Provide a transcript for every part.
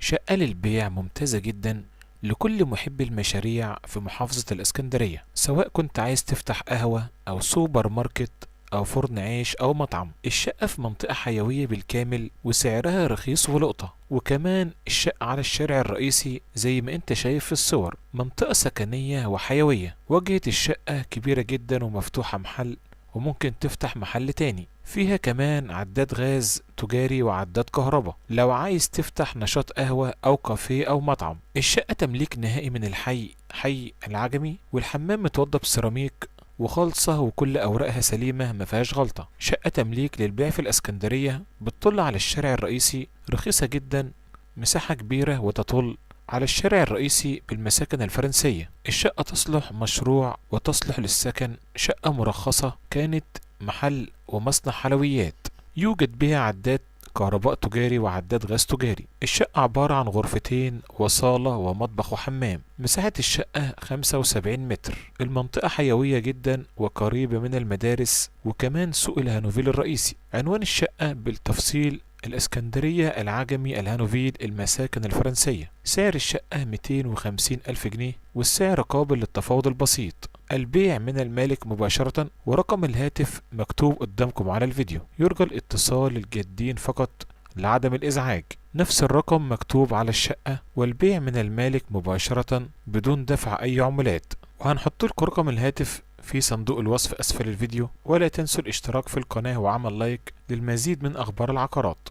شقة للبيع ممتازة جدا لكل محبي المشاريع في محافظة الإسكندرية، سواء كنت عايز تفتح قهوة أو سوبر ماركت أو فرن عيش أو مطعم. الشقة في منطقة حيوية بالكامل وسعرها رخيص ولقطة، وكمان الشقة على الشارع الرئيسي زي ما انت شايف في الصور. منطقة سكنية وحيوية. واجهة الشقة كبيرة جدا ومفتوحة محل، وممكن تفتح محل تاني. فيها كمان عداد غاز تجاري وعداد كهرباء لو عايز تفتح نشاط قهوة أو كافيه أو مطعم. الشقة تمليك نهائي من الحي، حي العجمي، والحمام متوضب سيراميك وخالصة وكل أوراقها سليمة ما فيهاش غلطة. شقة تمليك للبيع في الإسكندرية، بتطل على الشارع الرئيسي، رخيصة جدا، مساحة كبيرة وتطل على الشارع الرئيسي بالمساكن الفرنسية. الشقة تصلح مشروع وتصلح للسكن. شقة مرخصة كانت محل ومصنع حلويات، يوجد بها عداد كهرباء تجاري وعداد غاز تجاري. الشقة عبارة عن غرفتين وصالة ومطبخ وحمام. مساحة الشقة 75 متر. المنطقة حيوية جدا وقريبة من المدارس وكمان سوق الهانوفيل الرئيسي. عنوان الشقة بالتفصيل: الإسكندرية، العجمي، الهانوفيل، المساكن الفرنسية. سعر الشقة 250 ألف جنيه، والسعر قابل للتفاوض البسيط. البيع من المالك مباشرة، ورقم الهاتف مكتوب قدامكم على الفيديو. يرجى الاتصال للجادين فقط لعدم الإزعاج. نفس الرقم مكتوب على الشقة، والبيع من المالك مباشرة بدون دفع أي عمولات. وهنحط لكم رقم الهاتف في صندوق الوصف أسفل الفيديو، ولا تنسوا الاشتراك في القناة وعمل لايك للمزيد من أخبار العقارات.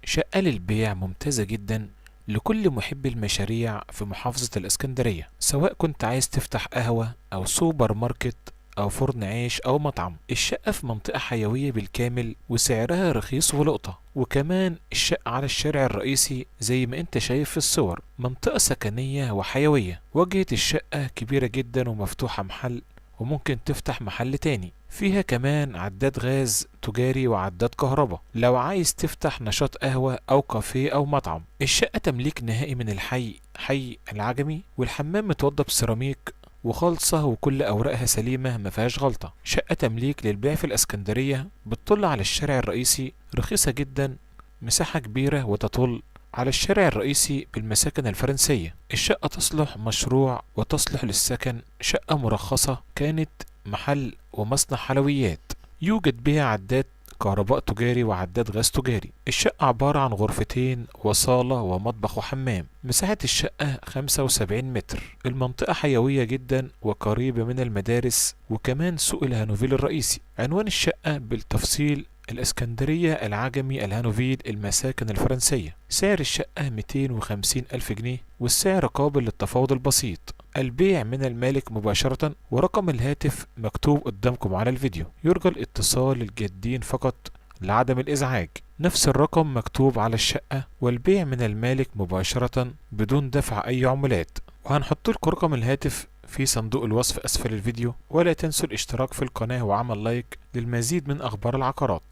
شقة للبيع ممتازة جدا لكل محبي المشاريع في محافظة الإسكندرية، سواء كنت عايز تفتح قهوة أو سوبر ماركت أو فرن عيش أو مطعم. الشقة في منطقة حيوية بالكامل وسعرها رخيص ولقطة، وكمان الشقة على الشارع الرئيسي زي ما انت شايف في الصور. منطقة سكنية وحيوية. واجهة الشقة كبيرة جدا ومفتوحة محل، وممكن تفتح محل تاني. فيها كمان عداد غاز تجاري وعداد كهرباء لو عايز تفتح نشاط قهوة أو كافيه أو مطعم. الشقة تمليك نهائي من الحي، حي العجمي، والحمام متوضب سيراميك وخالصة وكل أوراقها سليمة ما فيهاش غلطة. شقة تمليك للبيع في الإسكندرية، بتطل على الشارع الرئيسي، رخيصة جدا، مساحة كبيرة وتطل على الشارع الرئيسي بالمساكن الفرنسية. الشقة تصلح مشروع وتصلح للسكن. شقة مرخصة كانت محل ومصنع حلويات، يوجد بها عداد كهرباء تجاري وعداد غاز تجاري. الشقة عبارة عن غرفتين وصالة ومطبخ وحمام. مساحة الشقة 75 متر. المنطقة حيوية جدا وقريبة من المدارس وكمان سوق الهانوفيل الرئيسي. عنوان الشقة بالتفصيل: الإسكندرية، العجمي، الهانوفيل، المساكن الفرنسية. سعر الشقة 250 ألف جنيه، والسعر قابل للتفاوض البسيط. البيع من المالك مباشرة، ورقم الهاتف مكتوب قدامكم على الفيديو. يرجى الاتصال للجادين فقط لعدم الإزعاج. نفس الرقم مكتوب على الشقة، والبيع من المالك مباشرة بدون دفع أي عمولات. وهنحط لكم رقم الهاتف في صندوق الوصف أسفل الفيديو، ولا تنسوا الاشتراك في القناة وعمل لايك للمزيد من أخبار العقارات.